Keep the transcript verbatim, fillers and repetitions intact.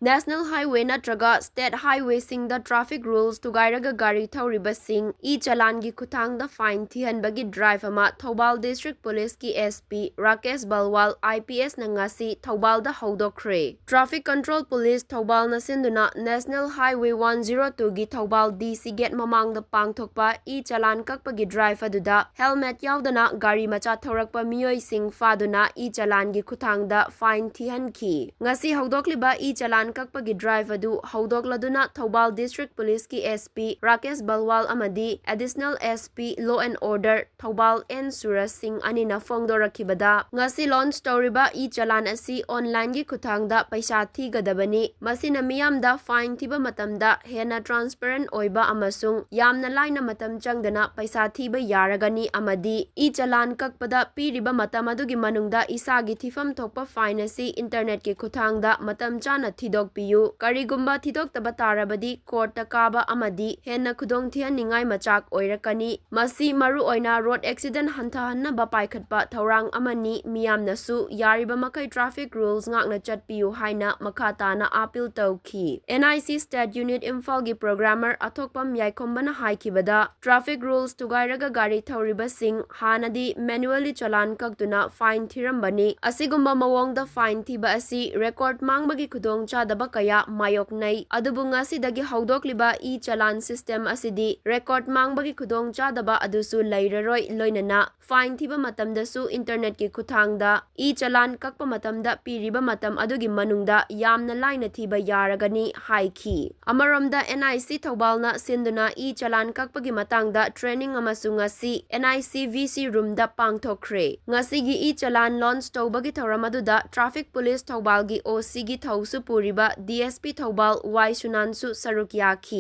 National Highway ꯅꯠꯇ꯭ꯔꯒ State Highwayꯁꯤꯡꯗ traffic rules ꯊꯨꯒꯥꯏꯔꯒ ꯒꯥꯔꯤ ꯊꯧꯔꯤꯕꯁꯤꯡ e-challanꯒꯤ ꯈꯨꯠꯊꯥꯡꯗ fine ꯊꯤꯍꯟꯕꯒꯤ drive ꯑꯃ Thoubal District Policeꯀꯤ S P Rakesh ꯕꯜꯋꯥꯜ I P Sꯅ ꯉꯁꯤ ꯊꯧꯕꯥꯜꯗ ꯍꯧꯗꯣꯛꯈ꯭ꯔꯦ꯫ Traffic Control Police ꯊꯧꯕꯥꯜꯅ ꯁꯤꯟꯗꯨꯅ National Highway one zero twoꯒꯤ Thoubal D C gate ꯃꯃꯥꯡꯗ ꯄꯥꯡꯊꯣꯛꯄ e-challan ꯀꯛꯄꯒꯤ drive ꯑꯗꯨꯗ helmet ꯌꯥꯎꯗꯅ ꯒꯥꯔꯤ ꯃꯆꯥ ꯊꯧꯔꯛꯄ ꯃꯤꯑꯣꯏꯁꯤꯡ ꯐꯥꯗꯨꯅ e-challanꯒꯤ ꯈꯨꯠꯊꯥꯡꯗ fine ꯊꯤꯍꯟꯈꯤ꯫ ꯉꯁꯤ ꯍꯧꯗꯣꯛꯂꯤꯕ e-challan ꯀꯛꯄꯒꯤ drive ꯑꯗꯨ ꯍꯧꯗꯣꯛꯂꯗꯨꯅ Thoubal District Policeꯀꯤ S P Rakesh ꯕꯜꯋꯥꯜ ꯑꯃꯗꯤ Additional S P Law and Order Thoubal N ꯁꯨꯔꯖ ꯁꯤꯡ ꯑꯅꯤꯅ ꯐꯣꯡꯗꯣꯔꯛꯈꯤꯕꯗ, ꯉꯁꯤ launch ꯇꯧꯔꯤꯕ e-challan ꯑꯁꯤ onlineꯒꯤ ꯈꯨꯠꯊꯥꯡꯗ ꯄꯩꯁꯥ ꯊꯤꯒꯗꯕꯅꯤ꯫ ꯃꯁꯤꯅ ꯃꯤꯌꯥꯝꯗ fine ꯊꯤꯕ ꯃꯇꯝꯗ ꯍꯦꯟꯅ transparent ꯑꯣꯏꯕ ꯑꯃꯁꯨꯡ ꯌꯥꯝꯅ ꯂꯥꯏꯅ ꯃꯇꯝ ꯆꯪꯗꯅ ꯄꯩꯁꯥ ꯊꯤꯕ ꯌꯥꯔꯒꯅꯤ ꯑꯃꯗꯤ e-challan ꯀꯛꯄꯗ ꯄꯤꯔꯤꯕ ꯃꯇꯝ ꯑꯗꯨꯒꯤ ꯃꯅꯨꯡꯗ ꯏꯁꯥꯒꯤ ꯊꯤꯐꯝ ꯊꯣꯛꯄ fine ꯑꯁꯤ internetꯀꯤ ꯈꯨꯠꯊꯥꯡꯗ ꯃꯇꯝ ꯆꯥꯅ ꯊꯤꯗꯣꯛꯄꯤꯌꯨ꯫ ꯀꯔꯤꯒꯨꯝꯕ ꯊꯤꯗꯣꯛꯇꯕ ꯇꯥꯔꯕꯗꯤ courtꯇ ꯀꯥꯕ ꯑꯃꯗꯤ ꯍꯦꯟꯅ ꯈꯨꯗꯣꯡꯊꯤꯍꯟꯅꯤꯡꯉꯥꯏ ꯃꯆꯥꯛ ꯑꯣꯏꯔꯛꯀꯅꯤ꯫ ꯃꯁꯤ ꯃꯔꯨꯑꯣꯏꯅ road accident ꯍꯟꯊꯍꯟꯅꯕ ꯄꯥꯏꯈꯠꯄ ꯊꯧꯔꯥꯡ ꯑꯃꯅꯤ꯫ ꯃꯤꯌꯥꯝꯅꯁꯨ ꯌꯥꯔꯤꯕ ꯃꯈꯩ traffic rules ꯉꯥꯛꯅ ꯆꯠꯄꯤꯌꯨ ꯍꯥꯏꯅ ꯃꯈꯥ ꯇꯥꯅ appeal ꯇꯧꯈꯤ꯫ N I C State Unit ꯏꯝꯐꯥꯜꯒꯤ programmer ꯑꯊꯣꯛꯄꯝ ꯌꯥꯏꯈꯣꯝꯕꯅ ꯍꯥꯏꯈꯤꯕꯗ, traffic rules ꯊꯨꯒꯥꯏꯔꯒ ꯒꯥꯔꯤ ꯊꯧꯔꯤꯕꯁꯤꯡ ꯍꯥꯟꯅꯗꯤ manually challan ꯀꯛꯇꯨꯅ fine ꯊꯤꯔꯝꯕꯅꯤ꯫ ꯑꯁꯤꯒꯨꯝꯕ ꯃꯑꯣꯡꯗ fine ꯊꯤꯕ ꯑꯁꯤ record ꯃꯥꯡꯕꯒꯤ ꯈꯨꯗꯣꯡꯆꯥꯗꯕ ꯀꯌꯥ ꯃꯥꯌꯣꯛꯅꯩ꯫ ꯑꯗꯨꯕꯨ ꯉꯁꯤꯗꯒꯤ ꯍꯧꯗꯣꯛꯂꯤꯕ e-challan system ꯑꯁꯤꯗꯤ record ꯃꯥꯡꯕꯒꯤ ꯈꯨꯗꯣꯡꯆꯥꯗꯕ ꯑꯗꯨꯁꯨ ꯂꯩꯔꯔꯣꯏ, ꯂꯣꯏꯅꯅ fine ꯊꯤꯕ ꯃꯇꯝꯗꯁꯨ internetꯀꯤ ꯈꯨꯠꯊꯥꯡꯗ e-challan ꯀꯛꯄ ꯃꯇꯝꯗ ꯄꯤꯔꯤꯕ ꯃꯇꯝ ꯑꯗꯨꯒꯤ ꯃꯅꯨꯡꯗ ꯌꯥꯝꯅ ꯂꯥꯏꯅ ꯊꯤꯕ ꯌꯥꯔꯒꯅꯤ ꯍꯥꯏꯈꯤ꯫ ꯑꯃꯔꯣꯝꯗ, N I C ꯊꯧꯕꯥꯜꯅ ꯁꯤꯟꯗꯨꯅ e-challan ꯀꯛꯄꯒꯤ ꯃꯇꯥꯡꯗ training ꯑꯃꯁꯨ ꯉꯁꯤ N I C V C roomꯗ ꯄꯥꯡꯊꯣꯛꯈ꯭ꯔꯦ꯫ ꯉꯁꯤꯒꯤ e-challan launch ꯇꯧꯕꯒꯤ ꯊꯧꯔꯝ ꯑꯗꯨꯗ traffic police ꯊꯧꯕꯥꯜꯒꯤ O Cꯒꯤ ꯊꯧꯁꯨ ꯄꯨꯔꯤꯕ D S P ꯊꯧꯕꯥꯜ ꯋꯥꯏ ꯁꯨꯅꯥꯟꯁꯨ ꯁꯔꯨꯛ ꯌꯥꯈꯤ꯫